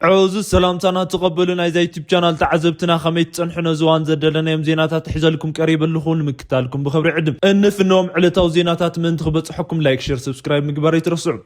ዕዙዝ ሰላምታና ተቐበሉ ናይዛ ዩቲብ ቻናል ተዓዘብትና፣ ከመይ ትጸንሑ? ነዚ እዋን ዘደለናዮም ዜናታት ሒዘልኩም ቀሪበ ኣለኹ፣ ንምክታልኩም ብኽብሪ ዕድም። እንፍኖም ዕለታዊ ዜናታት ምእንቲ ክበጽሐኩም ላይክ፣ ሼር፣ ሰብስክራይብ ምግባር ኣይትረስዑ።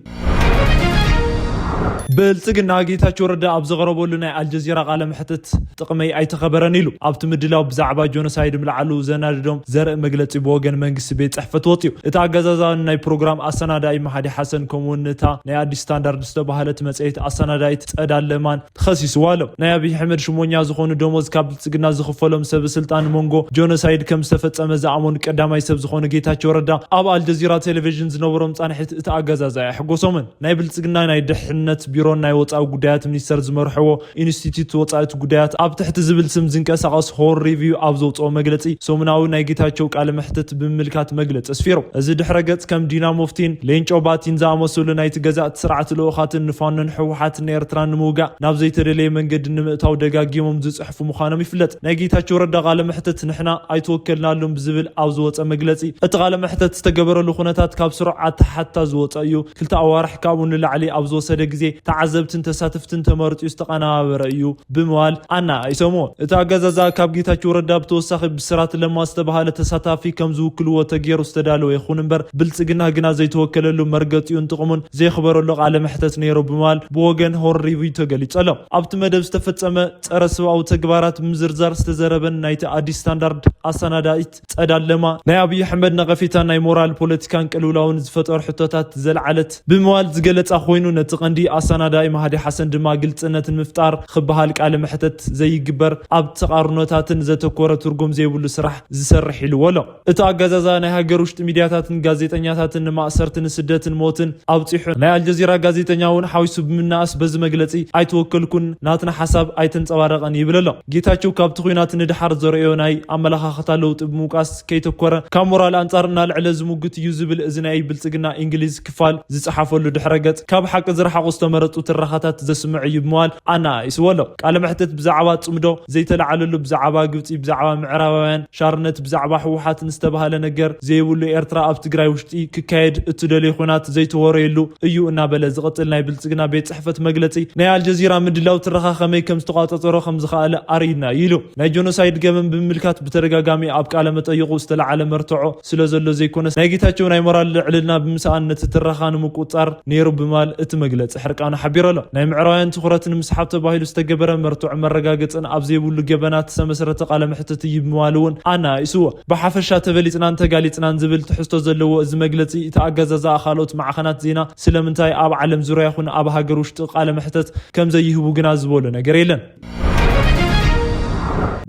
ብልጽግና ጌታቸው ረዳ ኣብ ዘቕረበሉ ናይ ኣልጀዚራ ቃለ መሕትት ጥቕመይ ኣይተኸበረን ኢሉ። ኣብቲ ምድላው ብዛዕባ ጆኖሳይድ ምልዓሉ ዘናድዶም ዘርኢ መግለጺ ብወገን መንግስቲ ቤት ጽሕፈት ወጽዩ። እቲ ኣገዛዛን ናይ ፕሮግራም ኣሰናዳኢ መሃዲ ሓሰን ከምኡውን ነታ ናይ ኣዲስ ስታንዳርድ ዝተባህለት መጽሔት ኣሰናዳኢት ጸዳል ለማን ከሲስዋ ኣሎ። ናይ ኣብይ ኣሕመድ ሽሞኛ ዝኾኑ ደሞዝ ካብ ብልጽግና ዝኽፈሎም ሰብ ስልጣን መንጎ ጆኖሳይድ ከም ዝተፈጸመ ዝኣመኑ ቀዳማይ ሰብ ዝኾኑ ጌታቸው ረዳ ኣብ ኣልጀዚራ ቴሌቪዥን ዝነበሮም ጻንሒት እቲ ኣገዛዛ ኣየሐጎሶምን። ናይ ብልጽግና ናይ ድሕነት ቢሮን ናይ ወጻኢ ጉዳያት ሚኒስተር ዝመርሕዎ ኢንስቲትዩት ወጻኢት ጉዳያት ኣብ ትሕቲ ዝብል ስም ዝንቀሳቐስ ሆርን ሪቪው ኣብ ዘውጽኦ መግለጺ ሰሙናዊ ናይ ጌታቸው ቃለ መሕትት ብምምልካት መግለጺ ኣስፊሩ። እዚ ድሕረ ገጽ ከም ዲና ሙፍቲን ሌንጮ ባቲን ዝኣመሰሉ ናይቲ ገዛእቲ ስርዓት ልኡኻትን ንፋኖን ህወሓትን ንኤርትራን ንምውጋእ ናብ ዘይተደለየ መንገዲ ንምእታው ደጋጊሞም ዝጽሕፉ ምዃኖም ይፍለጥ። ናይ ጌታቸው ረዳ ቃለ መሕትት ንሕና ኣይተወከልናሉን ብዝብል ኣብ ዝወጸ መግለጺ፣ እቲ ቃለ መሕትት ዝተገበረሉ ኩነታት ካብ ስሩዕ ኣተሓታ ዝወጸ እዩ። ክልተ ኣዋርሕ ካብኡ ንላዕሊ ኣብ ዝወሰደ ግዜ ተዓዘብትን ተሳተፍትን ተመርጽዩ ዝተቐነባበረ እዩ ብምባል ኣነኣኢሶምዎ። እቲ ኣገዛዝኣ ካብ ጌታቸው ረዳ ብተወሳኺ ብስራት ለማ ዝተባህለ ተሳታፊ ከም ዝውክልዎ ተገይሩ ዝተዳለወ ይኹን እምበር፣ ብልጽግና ግና ዘይተወከለሉ መርገጺኡን ጥቕሙን ዘየኽበረሉ ቃለ መሕተት ነይሩ ብምባል ብወገን ሆርን ሪቪው ተገሊጹ ኣሎ። ኣብቲ መደብ ዝተፈጸመ ጸረ ሰብኣዊ ተግባራት ብምዝርዛር ዝተዘረበን ናይቲ ኣዲስ ስታንዳርድ ኣሰናዳኢት ጸዳል ለማ ናይ ኣብይ ኣሕመድ ነቐፌታ ናይ ሞራል ፖለቲካን ቅልውላውን ዝፈጠሩ ሕቶታት ዘልዓለት ብምባል ዝገለጻ ኮይኑ፣ ነቲ ቀንዲ ኣሰናዳኢ መሃዲ ሓሰን ድማ ግልጽነት ንምፍጣር ክበሃል ቃለ መሕተት ዘይግበር፣ ኣብ ተቓርኖታትን ዘተኮረ ትርጉም ዘይብሉ ስራሕ ዝሰርሕ ኢልዎ ኣሎ። እቲ ኣገዛዛ ናይ ሃገር ውሽጢ ሚድያታትን ጋዜጠኛታትን ንማእሰርትን ንስደትን ሞትን ኣብጺሑ፣ ናይ ኣልጀዚራ ጋዜጠኛ እውን ሓዊሱ ብምናእስ በዚ መግለጺ ኣይተወከልኩን፣ ናትና ሓሳብ ኣይተንጸባረቐን ይብል ኣሎ። ጌታቸው ካብቲ ኲናት ንድሓር ዘርእዮ ናይ ኣመለኻኽታ ለውጢ ብምውቃስ ከይተኮረ፣ ካብ ሞራል ኣንጻር እናልዕለ ዝሙግት እዩ ዝብል እዚ ናይ ብልጽግና እንግሊዝ ክፋል ዝጸሓፈሉ ድሕረ ገጽ ካብ ሓቂ ዝረሓቑ ዝተመረጹ ትረኻታት ዘስምዕ እዩ ብምባል ኣነኣኢስዎ ኣሎ። ቃለ መሕትት ብዛዕባ ጽምዶ ዘይተለዓለሉ፣ ብዛዕባ ግብጺ፣ ብዛዕባ ምዕራባውያን ሻርነት፣ ብዛዕባ ህወሓት ዝተባህለ ነገር ዘይብሉ፣ ኤርትራ ኣብ ትግራይ ውሽጢ ክካየድ እትደልዮ ኹናት ዘይተወረየሉ እዩ እናበለ ዝቕጽል ናይ ብልጽግና ቤት ጽሕፈት መግለጺ፣ ናይ ኣልጀዚራ ምድላው ትረኻ ከመይ ከም ዝተቋጸጸሮ ከም ዝኸኣለ ኣርእዩና እዩ ኢሉ። ናይ ጆኖሳይድ ገበን ብምምልካት ብተደጋጋሚ ኣብ ቃለ መጠይቑ ዝተለዓለ መርትዖ ስለ ዘሎ ዘይኮነስ፣ ናይ ጌታቸው ናይ ሞራል ልዕልና ብምስኣን ነቲ ትረኻ ንምቁጻር ነይሩ ብምባል እቲ መግለጺ ሕርቃኑ ሓቢሩ ኣሎ። ናይ ምዕራባውያን ትኹረት ንምስሓብ ተባሂሉ ዝተገበረ መርትዖ መረጋገጽን ኣብ ዘይብሉ ገበናት ዝተመስረተ ቃለ መሕትት እዩ ብምባል እውን ኣነኣኢስዎ። ብሓፈሻ ተበሊጽናን ተጋሊጽናን ዝብል ትሕዝቶ ዘለዎ እዚ መግለጺ፣ እቲ ኣገዛዝኣ ካልኦት ማዕኸናት ዜና ስለምንታይ ኣብ ዓለም ዙርያ ይኹን ኣብ ሃገር ውሽጢ ቃለ መሕተት ከም ዘይህቡ ግና ዝበሎ ነገር የለን።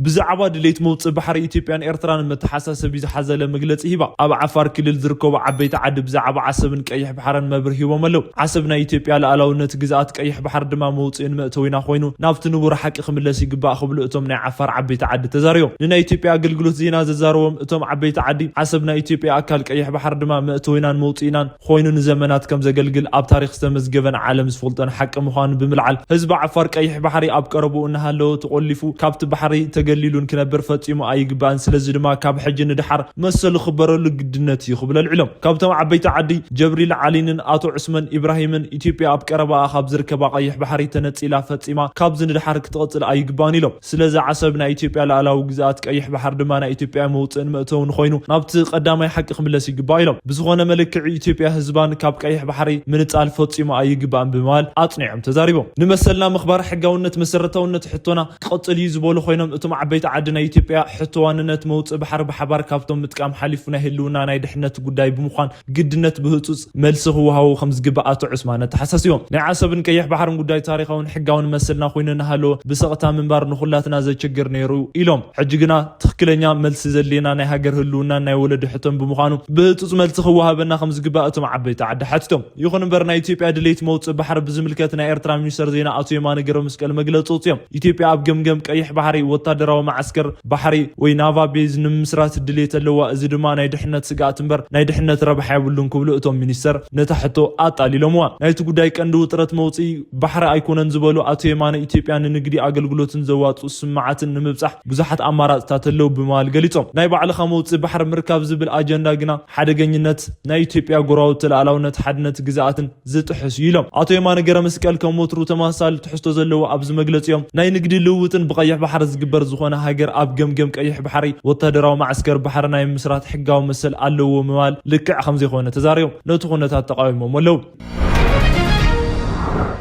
ብዛዕባ ድሌት መውጽኢ ባሕሪ ኢትዮጵያን ኤርትራን መተሓሳሰቢ ዝሓዘለ መግለጺ ሂባ። ኣብ ዓፋር ክልል ዝርከቡ ዓበይቲ ዓዲ ብዛዕባ ዓሰብን ቀይሕ ባሕርን መብርሂ ሂቦም ኣለዉ። ዓሰብ ናይ ኢትዮጵያ ሉዓላውነት ግዝኣት፣ ቀይሕ ባሕሪ ድማ መውጽኢን መእተዊና ኮይኑ ናብቲ ንቡር ሓቂ ክምለስ ይግባእ ክብሉ እቶም ናይ ዓፋር ዓበይቲ ዓዲ ተዛሪቦም። ንናይ ኢትዮጵያ ኣገልግሎት ዜና ዘዛረቦም እቶም ዓበይቲ ዓዲ፣ ዓሰብ ናይ ኢትዮጵያ ኣካል፣ ቀይሕ ባሕሪ ድማ መእተዊናን መውጽኢናን ኮይኑ ንዘመናት ከም ዘገልግል ኣብ ታሪኽ ዝተመዝገበን ዓለም ዝፈልጦን ሓቂ ምዃኑ ብምልዓል፣ ህዝቢ ዓፋር ቀይሕ ባሕሪ ኣብ ቀረብኡ እናሃለወ ተቖሊፉ ካብቲ ባሕሪ ተገሊሉን ክነብር ፈጺሙ ኣይግባእን። ስለዚ ድማ ካብ ሕጂ ንድሓር መሰሉ ክበረሉ ግድነት እዩ ክብሉ ኣልዒሎም። ካብቶም ዓበይቲ ዓዲ ጀብሪል ዓሊንን ኣቶ ዑስመን ኢብራሂምን፣ ኢትዮጵያ ኣብ ቀረባኣ ካብ ዝርከባ ቀይሕ ባሕሪ ተነጺላ ፈጺማ ካብዚ ንድሓር ክትቕጽል ኣይግባእን ኢሎም። ስለዚ ዓሰብ ናይ ኢትዮጵያ ሉዓላዊ ግዝኣት፣ ቀይሕ ባሕሪ ድማ ናይ ኢትዮጵያ መውጽእን መእተውን ኮይኑ ናብቲ ቀዳማይ ሓቂ ክምለስ ይግባእ ኢሎም። ብዝኾነ መለክዒ ኢትዮጵያ ህዝባን ካብ ቀይሕ ባሕሪ ምንጻል ፈጺሙ ኣይግባእን ብምባል ኣጽኒዖም ተዛሪቦም። ንመሰልና ምኽባር ሕጋውነት መሰረታውነት ሕቶና ክቕጽል እዩ ዝበሉ ኮይኖም፣ እቶም ዓበይቲ ዓዲ ናይ ኢትዮጵያ ሕቶ ዋንነት መውጽኢ ባሕሪ ብሓባር ካብቶም ምጥቃም ሓሊፉ ናይ ህልውና ናይ ድሕነት ጉዳይ ብምዃን ግድነት ብህጹጽ መልሲ ክወሃቦ ከም ዝግባእ ኣቶ ዑስማን ኣተሓሳሲቦም። ናይ ዓሰብን ቀይሕ ባሕርን ጉዳይ ታሪኻውን ሕጋውን መሰልና ኮይኑ እናሃለወ ብሰቕታ ምንባር ንኹላትና ዘችግር ነይሩ ኢሎም። ሕጂ ግና ትኽክለኛ መልሲ ዘድልየና ናይ ሃገር ህልውናን ናይ ወለዲ ሕቶን ብምዃኑ ብህጹጽ መልሲ ክወሃበና ከም ዝግባእ እቶም ዓበይቲ ዓዲ ሓቲቶም። ይኹን እምበር ናይ ኢትዮጵያ ድሌት መውጽኢ ባሕሪ ብዝምልከት ናይ ኤርትራ ሚኒስተር ዜና ኣቶ የማነ ገብረመስቀል መግለጺ ኣውጺኦም። ኢትዮጵያ ኣብ ገምገም ቀይሕ ባሕሪ ወታደራዊ መዓስከር ባሕሪ ወይ ናቫ ቤዝ ንምምስራት ድሌት ኣለዋ። እዚ ድማ ናይ ድሕነት ስግኣት እምበር ናይ ድሕነት ረብሓ የብሉን ክብሉ እቶም ሚኒስተር ነታ ሕቶ ኣጣሊሎምዋ። ናይቲ ጉዳይ ቀንዲ ውጥረት መውጽኢ ባሕሪ ኣይኮነን ዝበሉ ኣቶ የማነ፣ ኢትዮጵያ ንንግዲ ኣገልግሎትን ዘዋጽኡ ስምማዓትን ንምብጻሕ ብዙሓት ኣማራጽታት ኣለዉ። ብምባል ገሊጾም። ናይ ባዕልኻ መውፅኢ ባሕሪ ምርካብ ዝብል ኣጀንዳ ግና ሓደገኝነት ናይ ኢትዮጵያ ጎረባብቲ፣ ሉኣላውነት፣ ሓድነት ግዝኣትን ዝጥሕስ እዩ ኢሎም። ኣቶ የማነ ገረመስቀል ከም ወትሩ ተመሳሳሊ ትሕዝቶ ዘለዎ ኣብዚ መግለፂኦም፣ ናይ ንግዲ ልውውጥን ብቀይሕ ባሕሪ ዝግበር ዝኾነ ሃገር ኣብ ገምገም ቀይሕ ባሕሪ ወታደራዊ ማዕስከር ባሕሪ ናይ ምስራት ሕጋዊ መሰል ኣለዎ ምባል ልክዕ ከም ዘይኮነ ተዛሪቦም ነቲ ኩነታት ተቃዊሞም ኣለዉ።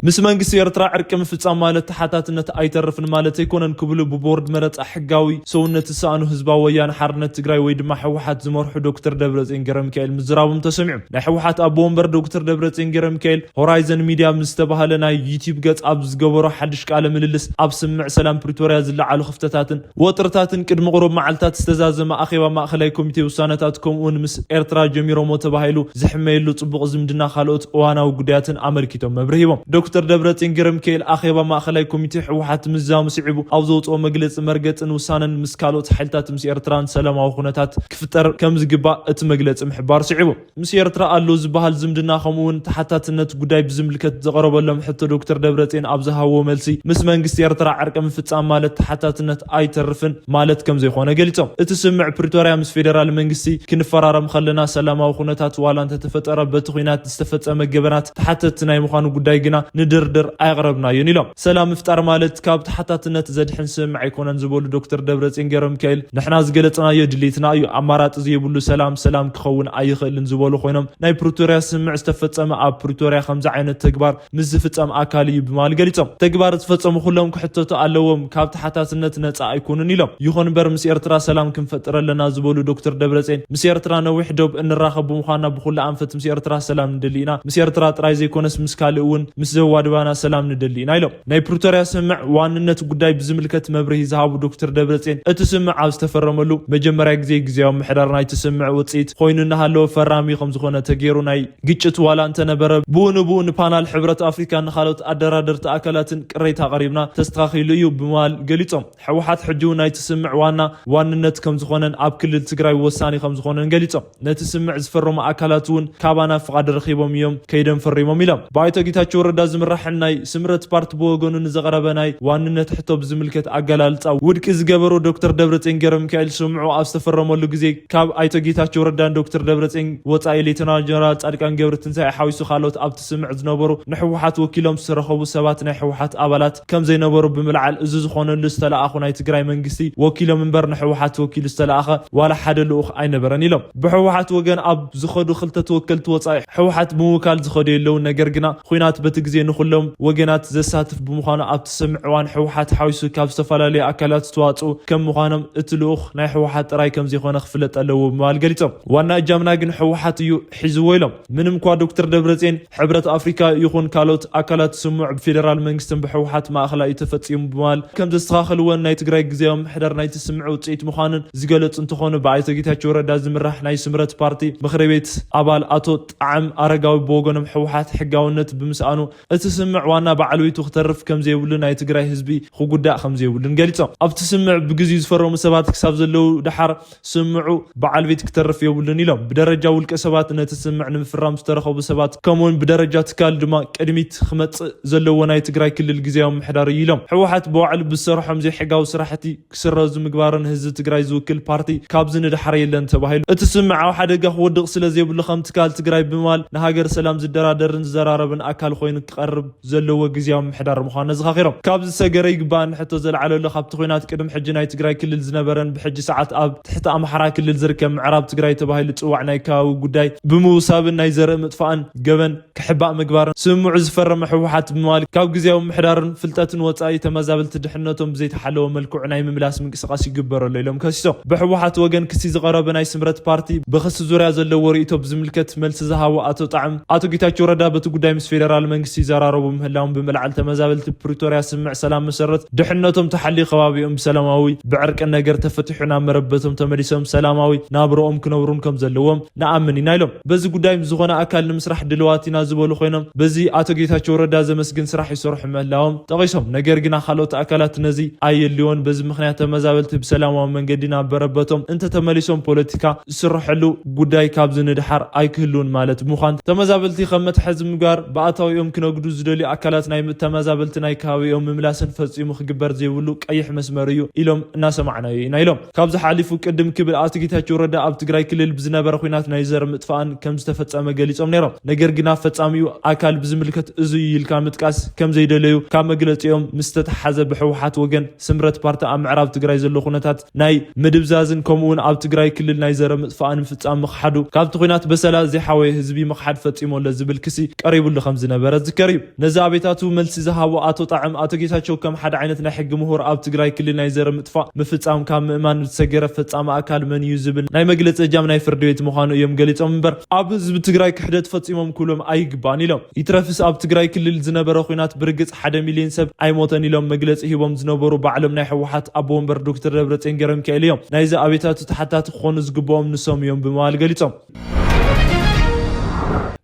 ምስ መንግስቲ ኤርትራ ዕርቂ ምፍጻም ማለት ተሓታትነት ኣይተርፍን ማለት ኣይኮነን ክብሉ ብቦርድ መረጻ ሕጋዊ ሰውነት ዝሰኣኑ ህዝባዊ ወያነ ሓርነት ትግራይ ወይ ድማ ህወሓት ዝመርሑ ዶክተር ደብረጽዮን ገረሚካኤል ምዝራቦም ተሰሚዑ። ናይ ህወሓት ኣቦ ወንበር ዶክተር ደብረጽዮን ገረሚካኤል ሆራይዘን ሚድያ ምስ ዝተባህለ ናይ ዩቲዩብ ገጽ ኣብ ዝገበሮ ሓድሽ ቃለ ምልልስ፣ ኣብ ስምምዕ ሰላም ፕሪቶርያ ዝለዓሉ ክፍተታትን ወጥርታትን ቅድሚ ቁሩብ መዓልታት ዝተዛዘመ ኣኼባ ማእኸላይ ኮሚቴ ውሳነታት ከምኡውን ምስ ኤርትራ ጀሚሮሞ ተባሂሉ ዝሕመየሉ ጽቡቕ ዝምድና ካልኦት እዋናዊ ጉዳያትን ኣመልኪቶም መብርሂ ሂቦም። ዶክተር ደብረጽዮን ገረሚካኤል ኣኼባ ማእኸላይ ኮሚቴ ህወሓት ምዝዛሙ ስዒቡ ኣብ ዘውፅኦ መግለፂ፣ መርገፅን ውሳነን ምስ ካልኦት ሓይልታት ምስ ኤርትራን ሰላማዊ ኩነታት ክፍጠር ከም ዝግባእ እቲ መግለፂ ምሕባር ስዒቡ። ምስ ኤርትራ ኣሎ ዝበሃል ዝምድና ከምኡ እውን ተሓታትነት ጉዳይ ብዝምልከት ዝቐረበሎም ሕቶ ዶክተር ደብረጽዮን ኣብ ዝሃብዎ መልሲ፣ ምስ መንግስቲ ኤርትራ ዕርቂ ምፍጻም ማለት ተሓታትነት ኣይተርፍን ማለት ከም ዘይኮነ ገሊጾም። እቲ ስምምዕ ፕሪቶርያ ምስ ፌደራል መንግስቲ ክንፈራረም ከለና ሰላማዊ ኩነታት ዋላ እንተተፈጠረ በቲ ኲናት ዝተፈጸመ ገበናት ተሓተትቲ ናይ ምዃኑ ጉዳይ ግና ንድርድር ኣየቕረብናዮን ኢሎም። ሰላም ምፍጣር ማለት ካብ ተሓታትነት ዘድሕን ስምምዕ ኣይኮነን ዝበሉ ዶክተር ደብረጽዮን ገረሚካኤል፣ ንሕና ዝገለጽናዮ ድሌትና እዩ። ኣማራጺ ዘይብሉ ሰላም ሰላም ክኸውን ኣይኽእልን ዝበሉ ኮይኖም፣ ናይ ፕሪቶርያ ስምምዕ ዝተፈጸመ ኣብ ፕሪቶርያ ከምዚ ዓይነት ተግባር ምስ ዝፍጸም ኣካል እዩ ብምባል ገሊጾም። ተግባር ዝፈጸሙ ኩሎም ክሕተቱ ኣለዎም፣ ካብ ተሓታትነት ነጻ ኣይኮኑን ኢሎም። ይኹን እምበር ምስ ኤርትራ ሰላም ክንፈጥር ኣለና ዝበሉ ዶክተር ደብረጽዮን፣ ምስ ኤርትራ ነዊሕ ዶብ እንራኸብ ብምዃንና ብኹሉ ኣንፈት ምስ ኤርትራ ሰላም ንደሊ ኢና። ምስ ኤርትራ ጥራይ ዘይኮነስ ምስ ካልእ እውን ምስ ዘዋድባና ሰላም ንደሊ ኢና ኢሎም። ናይ ፕሪቶርያ ስምምዕ ዋንነት ጉዳይ ብዝምልከት መብርሂ ዝሃቡ ዶክተር ደብረጽዮን፣ እቲ ስምምዕ ኣብ ዝተፈረመሉ መጀመርያ ግዜ ግዜያዊ ምሕዳር ናይቲ ስምምዕ ውጽኢት ኮይኑ እናሃለወ ፈራሚ ከም ዝኾነ ተገይሩ ናይ ግጭት ዋላ እንተነበረ ብኡ ንብኡ ንፓናል ሕብረት ኣፍሪካ ንካልኦት ኣደራደርቲ ኣካላትን ቅሬታ ኣቕሪብና ተስተኻኺሉ እዩ ብምባል ገሊጾም። ህወሓት ሕጂ እውን ናይቲ ስምምዕ ዋና ዋንነት ከም ዝኾነን ኣብ ክልል ትግራይ ወሳኒ ከም ዝኾነን ገሊጾም። ነቲ ስምምዕ ዝፈረሙ ኣካላት እውን ካባና ፍቓድ ረኺቦም እዮም ከይዶም ፈሪሞም ኢሎም። ብኣይተ ጌታቸው ረዳ ዝምራሕን ናይ ስምረት ፓርቲ ብወገኑ ንዘቕረበ ናይ ዋንነት ሕቶ ብዝምልከት ኣገላልጻ ውድቂ ዝገበሩ ዶክተር ደብረጽዮን ገረሚካኤል፣ ስምምዑ ኣብ ዝተፈረመሉ ግዜ ካብ ኣይተ ጌታቸው ረዳን ዶክተር ደብረጽዮን ወጻኢ ሌተናል ጀነራል ጻድቃን ገብረትንሳኤ ሓዊሱ ካልኦት ኣብቲ ስምምዕ ዝነበሩ ንህወሓት ወኪሎም ዝተረኸቡ ሰባት ናይ ህወሓት ኣባላት ከም ዘይነበሩ ብምልዓል፣ እዚ ዝኾነሉ ዝተለኣኹ ናይ ትግራይ መንግስቲ ወኪሎም እምበር ንህወሓት ወኪሉ ዝተለኣኸ ዋላ ሓደ ልኡኽ ኣይነበረን ኢሎም። ብህወሓት ወገን ኣብ ዝኸዱ ክልተ ተወከልቲ ወጻኢ ህወሓት ብምውካል ዝኸዱ የለውን፣ ነገር ግና ኹናት በቲ ግዜ ንኹሎም ወገናት ዘሳትፍ ብምዃኑ ኣብቲ ስምምዕ እዋን ህወሓት ሓዊሱ ካብ ዝተፈላለዩ ኣካላት ዝተዋፅኡ ከም ምዃኖም እቲ ልኡኽ ናይ ህወሓት ጥራይ ከም ዘይኮነ ክፍለጥ ኣለዎ ብምባል ገሊጾም። ዋና እጃምና ግን ህወሓት እዩ ሒዝዎ ኢሎም። ምንም እኳ ዶክተር ደብረጽዮን ሕብረት ኣፍሪካ ይኹን ካልኦት ኣካላት ስምምዕ ብፌደራል መንግስትን ብህወሓት ማእኸላይ እዩ ተፈጺሙ ብምባል ከም ዘስተኻኸልዎን ናይ ትግራይ ግዜያዊ ምምሕዳር ናይቲ ስምምዕ ውፅኢት ምዃኑን ዝገለጹ እንትኾኑ፣ ብኣይተ ጌታቸው ረዳ ዝምራሕ ናይ ስምረት ፓርቲ ምኽሪ ቤት ኣባል ኣቶ ጣዕም ኣረጋዊ ብወገኖም ህወሓት ሕጋውነት ብምስኣኑ እቲ ስምምዕ ዋና በዓል ቤቱ ክተርፍ ከም ዘይብሉ ናይ ትግራይ ህዝቢ ክጉዳእ ከም ዘይብሉን ገሊጾም። ኣብቲ ስምምዕ ብግዜኡ ዝፈረሙ ሰባት ክሳብ ዘለዉ ደሓር ስምምዑ በዓል ቤት ክተርፍ የብሉን ኢሎም። ብደረጃ ውልቀ ሰባት ነቲ ስምምዕ ንምፍራም ዝተረኸቡ ሰባት ከምኡውን ብደረጃ ትካል ድማ ቅድሚት ክመጽእ ዘለዎ ናይ ትግራይ ክልል ግዜያዊ ምምሕዳር እዩ ኢሎም። ህወሓት ብባዕሉ ብዝሰርሖም ዘይሕጋዊ ስራሕቲ ክስረዙ ምግባርን ህዝቢ ትግራይ ዝውክል ፓርቲ ካብዚ ንደሓር የለን ተባሂሉ። እቲ ስምምዕ ኣብ ሓደጋ ክወድቕ ስለ ዘይብሉ ከም ትካል ትግራይ ብምባል ንሃገር ሰላም ዝደራደርን ዝዘራረብን ኣካል ኮይኑ ክቐርብ ዘለዎ ግዜያዊ ምምሕዳር ምዃኑ ኣዘኻኺሮም። ካብዚ ዝሰገረ ይግባእ ንሕቶ ዘልዓለሉ ካብቲ ኲናት ቅድሚ ሕጂ ናይ ትግራይ ክልል ዝነበረን ብሕጂ ሰዓት ኣብ ትሕቲ ኣምሓራ ክልል ዝርከብ ምዕራብ ትግራይ ተባሂሉ ዝፅዋዕ ናይ ከባቢ ጉዳይ ብምውሳብን ናይ ዘርኢ ምጥፋእን ገበን ክሕባእ ምግባርን ስምምዑ ዝፈረመ ህወሓት ብምባል ካብ ግዜያዊ ምምሕዳርን ፍልጠትን ወፃኢ ተመዛበልቲ ድሕነቶም ብዘይተሓለወ መልክዑ ናይ ምምላስ ምንቅስቃስ ይግበር ኣሎ ኢሎም ከሲሶም። ብህወሓት ወገን ክሲ ዝቐረበ ናይ ስምረት ፓርቲ ብክሲ ዙርያ ዘለዎ ርእይቶ ብዝምልከት መልሲ ዝሃቡ ኣቶ ጣዕም፣ ኣቶ ጌታቸው ረዳ በቲ ጉዳይ ምስ ፌደራል መንግስቲ ይዘራረቡ ምህላዎም ብምልዓል ተመዛበልቲ ፕሪቶርያ ስምምዕ ሰላም መሰረት ድሕነቶም ተሓልዩ ከባቢኦም ብሰላማዊ ብዕርቂ ነገር ተፈቲሑ ናብ መረበቶም ተመሊሶም ሰላማዊ ናብርኦም ክነብሩን ከም ዘለዎም ንኣምን ኢና ኢሎም። በዚ ጉዳይ ምስ ዝኾነ ኣካል ንምስራሕ ድልዋት ኢና ዝበሉ ኮይኖም፣ በዚ ኣቶ ጌታቸው ረዳ ዘመስግን ስራሕ ይሰርሑ ምህላዎም ጠቒሶም። ነገር ግና ካልኦት ኣካላት ነዚ ኣየልዮን፣ በዚ ምኽንያት ተመዛበልቲ ብሰላማዊ መንገዲ ናብ መረበቶም እንተተመሊሶም ፖለቲካ ዝስርሐሉ ጉዳይ ካብዚ ንድሓር ኣይክህልውን ማለት ብምዃን ተመዛበልቲ ከም መትሓዚ ምግባር ብኣታዊኦም ክነግዱ ዝደልዩ ኣካላት ናይ ተመዛበልቲ ናይ ከባቢኦም ምምላስን ፈጺሙ ክግበር ዘይብሉ ቀይሕ መስመር እዩ ኢሎም እናሰማዕናዮ ኢና ኢሎም። ካብዚ ሓሊፉ ቅድም ክብል ኣቶ ጌታቸው ረዳ ኣብ ትግራይ ክልል ብዝነበረ ኲናት ናይ ዘር ምጥፋእን ከም ዝተፈጸመ ገሊጾም ነይሮም። ነገር ግና ፈጻሚኡ ኣካል ብዝምልከት እዚ እዩ ኢልካ ምጥቃስ ከም ዘይደለዩ ካብ መግለጺኦም ምስ ተተሓዘ ብህወሓት ወገን ስምረት ፓርቲ ኣብ ምዕራብ ትግራይ ዘሎ ኩነታት ናይ ምድብዛዝን ከምኡውን ኣብ ትግራይ ክልል ናይ ዘር ምጥፋእን ምፍጻም ምኽሓዱ ካብቲ ኲናት በሰላ ዘይሓወየ ህዝቢ ምኽሓድ ፈጺሙ ኣሎ ዝብል ክሲ ቀሪቡሉ ከም ዝነበረ ዝከር እዩ። ነዚ ኣቤታቱ መልሲ ዝሃቡ ኣቶ ጣዕም ኣቶ ጌታቸው ከም ሓደ ዓይነት ናይ ሕጊ ምሁር ኣብ ትግራይ ክልል ናይ ዘር ምጥፋእ ምፍጻም ካብ ምእማን ዝተሰገረ ፈጻሚ ኣካል መን እዩ ዝብል ናይ መግለጺ እጃም ናይ ፍርዲ ቤት ምዃኑ እዮም ገሊጾም እምበር ኣብ ህዝቢ ትግራይ ክሕደት ፈጺሞም ክብሎም ኣይግባን ኢሎም። ይትረፍስ ኣብ ትግራይ ክልል ዝነበረ ኲናት ብርግጽ ሓደ ሚልዮን ሰብ ኣይሞተን ኢሎም መግለጺ ሂቦም ዝነበሩ ባዕሎም ናይ ህወሓት ኣቦ ወንበር ዶክተር ደብረጽዮን ገረሚካኤል እዮም። ናይዚ ኣቤታቱ ተሓታቲ ክኾኑ ዝግብኦም ንሶም እዮም ብምባል ገሊጾም።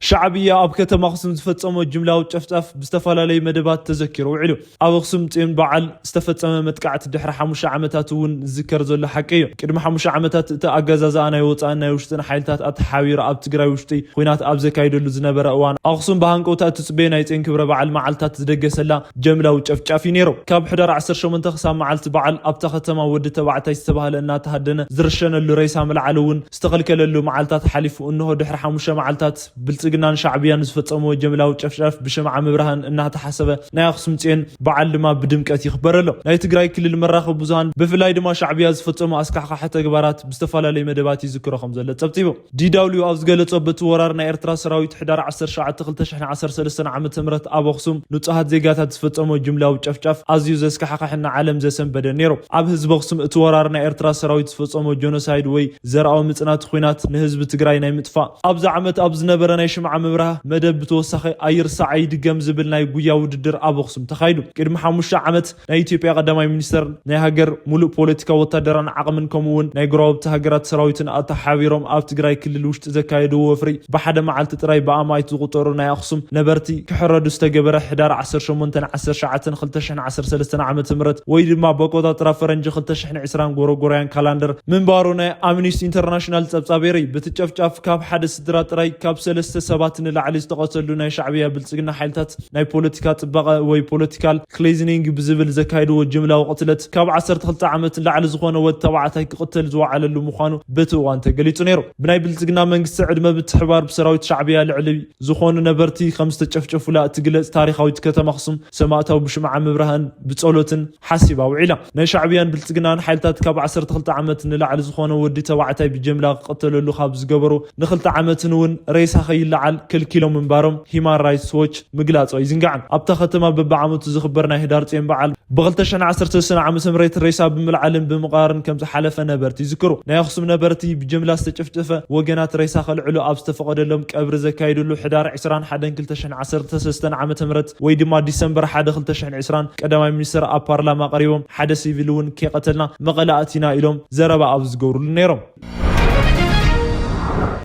ሻዕብያ ኣብ ከተማ ኣኽሱም ዝፈጸሞ ጅምላዊ ጨፍጫፍ ብዝተፈላለዩ መደባት ተዘኪሩ ውዒሉ። ኣብ ኣኽሱም ጽዮን በዓል ዝተፈጸመ መጥቃዕቲ ድሕሪ ሓሙሽተ ዓመታት እውን ዝዝከር ዘሎ ሓቂ እዩ። ቅድሚ ሓሙሽተ ዓመታት እቲ ኣገዛዝኣ ናይ ወጻእን ናይ ውሽጥን ሓይልታት ኣተሓቢሩ ኣብ ትግራይ ውሽጢ ኲናት ኣብ ዘካይደሉ ዝነበረ እዋን ኣኽሱም ብሃንቀውታ እትጽበዮ ናይ ጽዮን ክብረ በዓል መዓልታት ዝደገሰላ ጀምላዊ ጨፍጫፍ እዩ ነይሩ። ካብ ሕዳር ዓሰርተ ሸሞንተ ክሳብ መዓልቲ በዓል ኣብታ ከተማ ወዲ ተባዕታይ ዝተባህለ እናተሃደነ ዝርሸነሉ ሬሳ ምልዓል እውን ዝተኸልከለሉ መዓልታት ሓሊፉ እንሆ ድሕሪ ሓሙሽተ መዓልታት ብልጽግናን ሻዕብያን ዝፈጸምዎ ጀምላዊ ጨፍጫፍ ብሽምዓ ምብራህን እናተሓሰበ ናይ ኣኽሱም ጽዮን በዓል ድማ ብድምቀት ይኽበር ኣሎ። ናይ ትግራይ ክልል መራኸቢ ብዙሃን ብፍላይ ድማ ሻዕብያ ዝፈጸሙ ኣስካሕካሒ ተግባራት ብዝተፈላለዩ መደባት ይዝክሮ ከም ዘሎ ጸብጺቡ። ዲ ደብሊው ኣብ ዝገለጾ በቲ ወራር ናይ ኤርትራ ሰራዊት ሕዳር ዓሰርተ ትሽዓተ ክልተ ሽሕን ዓሰርተ ሰለስተን ዓመተ ምህረት ኣብ ኣኽሱም ንጹሃት ዜጋታት ዝፈጸሞ ጅምላዊ ጨፍጫፍ ኣዝዩ ዘስካሕካሕን ንዓለም ዘሰንበደ ነይሩ። ኣብ ህዝቢ ኣኽሱም እቲ ወራር ናይ ኤርትራ ሰራዊት ዝፈጸሞ ጆኖሳይድ ወይ ዘርኣዊ ምጽናት ኲናት ንህዝቢ ትግራይ ናይ ምጥፋእ ኣብዛ ዓመት ኣብ ዝነበረ ናይ ሽምዓ ምብራህ መደብ ብተወሳኺ ኣይርሳዕ ኣይድገም ዝብል ናይ ጉያ ውድድር ኣብ ኣኽሱም ተኻይዱ። ቅድሚ ሓሙሽተ ዓመት ናይ ኢትዮጵያ ቀዳማይ ሚኒስተር ናይ ሃገር ሙሉእ ፖለቲካ ወታደራን ዓቕምን ከምኡ እውን ናይ ጎረባብቲ ሃገራት ሰራዊትን ኣተሓቢሮም ኣብ ትግራይ ክልል ውሽጢ ዘካየድዎ ወፍሪ ብሓደ መዓልቲ ጥራይ ብኣማኢት ዝቑጠሩ ናይ ኣኽሱም ነበርቲ ክሕረዱ ዝተገበረ ሕዳር ዓሰርተ ሸሞንተን ዓሰርተ ትሽዓተን ክልተ ሽሕን ዓሰርተ ሰለስተን ዓመተ ምህረት ወይ ድማ በቆጣጥራ ፈረንጂ ክልተ ሽሕን ዕስራን ጎረጎርያን ካላንደር ምንባሩ ናይ ኣምኒስቲ ኢንተርናሽናል ጸብጻብ የርኢ። በቲ ጨፍጫፍ ካብ ሓደ ስድራ ጥራይ ካብ ሰለስተ ሰባት ንላዕሊ ዝተቐተሉ ናይ ሻዕብያ ብልጽግና ሓይልታት ናይ ፖለቲካ ጽባቐ ወይ ፖለቲካል ክሌዝኒንግ ብዝብል ዘካየድዎ ጅምላዊ ቅትለት ካብ ዓሰርተ ክልተ ዓመት ንላዕሊ ዝኾነ ወዲ ተባዕታይ ክቕተል ዝወዓለሉ ምዃኑ በቲ እዋን ተገሊጹ ነይሩ። ብናይ ብልጽግና መንግስቲ ዕድመ ምትሕብባር ብሰራዊት ሻዕብያ ልዕሊ ዝኾኑ ነበርቲ ከም ዝተጨፍጨፉላ እትግለጽ ታሪኻዊት ከተማ ኣኽሱም ሰማእታዊ ብሽምዓ ምብራህን ብጸሎትን ሓሲባ ውዒላ። ናይ ሻዕብያን ብልጽግናን ሓይልታት ካብ ዓሰርተ ክልተ ዓመት ንላዕሊ ዝኾነ ወዲ ተባዕታይ ብጀምላ ክቐተለሉ ካብ ዝገበሩ ንክልተ ዓመትን እውን ሬሳ ከይለዓል ከልኪሎም ምንባሮም ሂማን ራይትስ ዎች ምግላጹ ኣይዝንጋዕን። ኣብታ ከተማ በብዓመቱ ዝኽበር ናይ ህዳር ጽዮን በዓል ብ ክልተ ሽሕን ዓሰርተ ሰለስተን ዓመተ ምህረት ሬሳ ብምልዓልን ብምቕባርን ከም ዝሓለፈ ነበርቲ ይዝክሩ። ናይ ኣኽሱም ነበርቲ ብጅምላ ዝተጨፍጨፈ ወገናት ሬሳ ከልዕሉ ኣብ ዝተፈቐደሎም ቀብሪ ዘካየድሉ ሕዳር ዕስራን ሓደን ክልተ ሽሕን ዓሰርተ ሰለስተን ዓመተ ምህረት ወይ ድማ ዲሰምበር ሓደ ክልተ ሽሕን ዕስራን ቀዳማይ ሚኒስተር ኣብ ፓርላማ ቀሪቦም ሓደ ሲቪል እውን ከይቐተልና መቐለ ኣቲና ኢሎም ዘረባ ኣብ ዝገብሩሉ ነይሮም።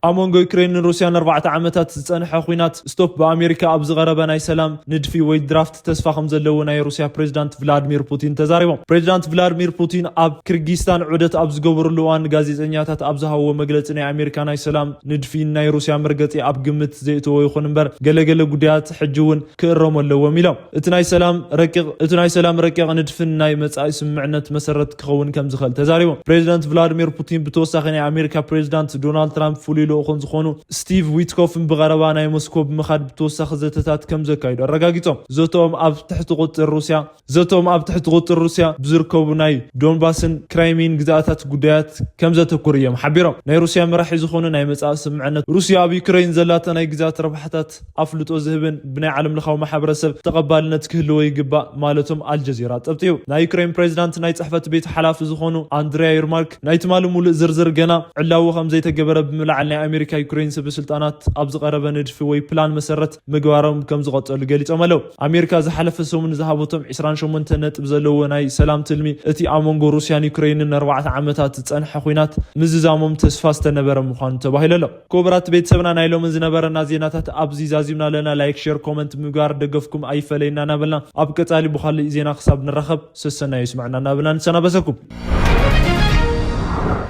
ኣብ መንጎ ዩክሬንን ሩስያን ኣርባዕተ ዓመታት ዝጸንሐ ኲናት ስቶፕ ብኣሜሪካ ኣብ ዝቐረበ ናይ ሰላም ንድፊ ወይ ድራፍት ተስፋ ከም ዘለዎ ናይ ሩስያ ፕሬዚዳንት ቭላድሚር ፑቲን ተዛሪቦም። ፕሬዚዳንት ቭላድሚር ፑቲን ኣብ ኪርጊስታን ዑደት ኣብ ዝገበሩሉ እዋን ንጋዜጠኛታት ኣብ ዝሃብዎ መግለጺ ናይ ኣሜሪካ ናይ ሰላም ንድፊን ናይ ሩስያ መርገጺ ኣብ ግምት ዘእተዎ ይኹን እምበር ገለገለ ጉዳያት ሕጂ እውን ክእረሙ ኣለዎም ኢሎም። እቲ ናይ ሰላም ረቂቕ እቲ ናይ ሰላም ረቂቕ ንድፍን ናይ መጻኢ ስምምዕነት መሰረት ክኸውን ከም ዝኽእል ተዛሪቦም። ፕሬዚዳንት ቭላድሚር ፑቲን ብተወሳኺ ናይ ኣሜሪካ ፕሬዚዳንት ዶናልድ ትራምፕ ፍሉይ ልኡኹም ዝኾኑ ስቲቭ ዊትኮፍን ብቐረባ ናይ ሞስኮ ብምኻድ ብተወሳኺ ዘተታት ከም ዘካይዱ ኣረጋጊጾም። ዘተኦም ኣብ ትሕቲ ቁጽር ሩስያ ዘተኦም ኣብ ትሕቲ ቁጽር ሩስያ ብዝርከቡ ናይ ዶንባስን ክራይሚን ግዛኣታት ጉዳያት ከም ዘተኩር እዮም ሓቢሮም። ናይ ሩስያ መራሒ ዝኾኑ ናይ መጻኢ ስምምዕነት ሩስያ ኣብ ዩክሬን ዘላታ ናይ ግዛት ረብሓታት ኣፍልጦ ዝህብን ብናይ ዓለም ለኻዊ ማሕበረሰብ ተቐባልነት ክህልዎ ይግባእ ማለቶም ኣልጀዚራ ጸብጺቡ። ናይ ዩክሬን ፕሬዚዳንት ናይ ጽሕፈት ቤት ሓላፊ ዝኾኑ ኣንድሪያ ዩርማርክ ናይ ትማሊ ሙሉእ ዝርዝር ገና ዕላዊ ከም ዘይተገበረ ብምልዓል ናይ ኣሜሪካ ዩክሬን ሰበ ስልጣናት ኣብ ዝቐረበ ንድፊ ወይ ፕላን መሰረት ምግባሮም ከም ዝቐጸሉ ገሊጾም ኣለዉ። ኣሜሪካ ዝሓለፈ ሰሙን ዝሃበቶም ዕስራን ሸሞንተ ነጥብ ዘለዎ ናይ ሰላም ትልሚ እቲ ኣብ መንጎ ሩስያን ዩክሬንን ኣርባዕተ ዓመታት ዝጸንሐ ኲናት ምዝዛሞም ተስፋ ዝተነበረ ምዃኑ ተባሂሉ ኣሎ። ክቡራት ቤተሰብና ናይ ሎምን ዝነበረና ዜናታት ኣብዚ ዛዚምና ኣለና። ላይክ፣ ሼር፣ ኮመንት ምግባር ደገፍኩም ኣይፈለየና እናበልና ኣብ ቀጻሊ ብኻልእ ዜና ክሳብ ንራኸብ ሰሰናዩ ይስምዕና እናበልና ንሰናበሰኩም።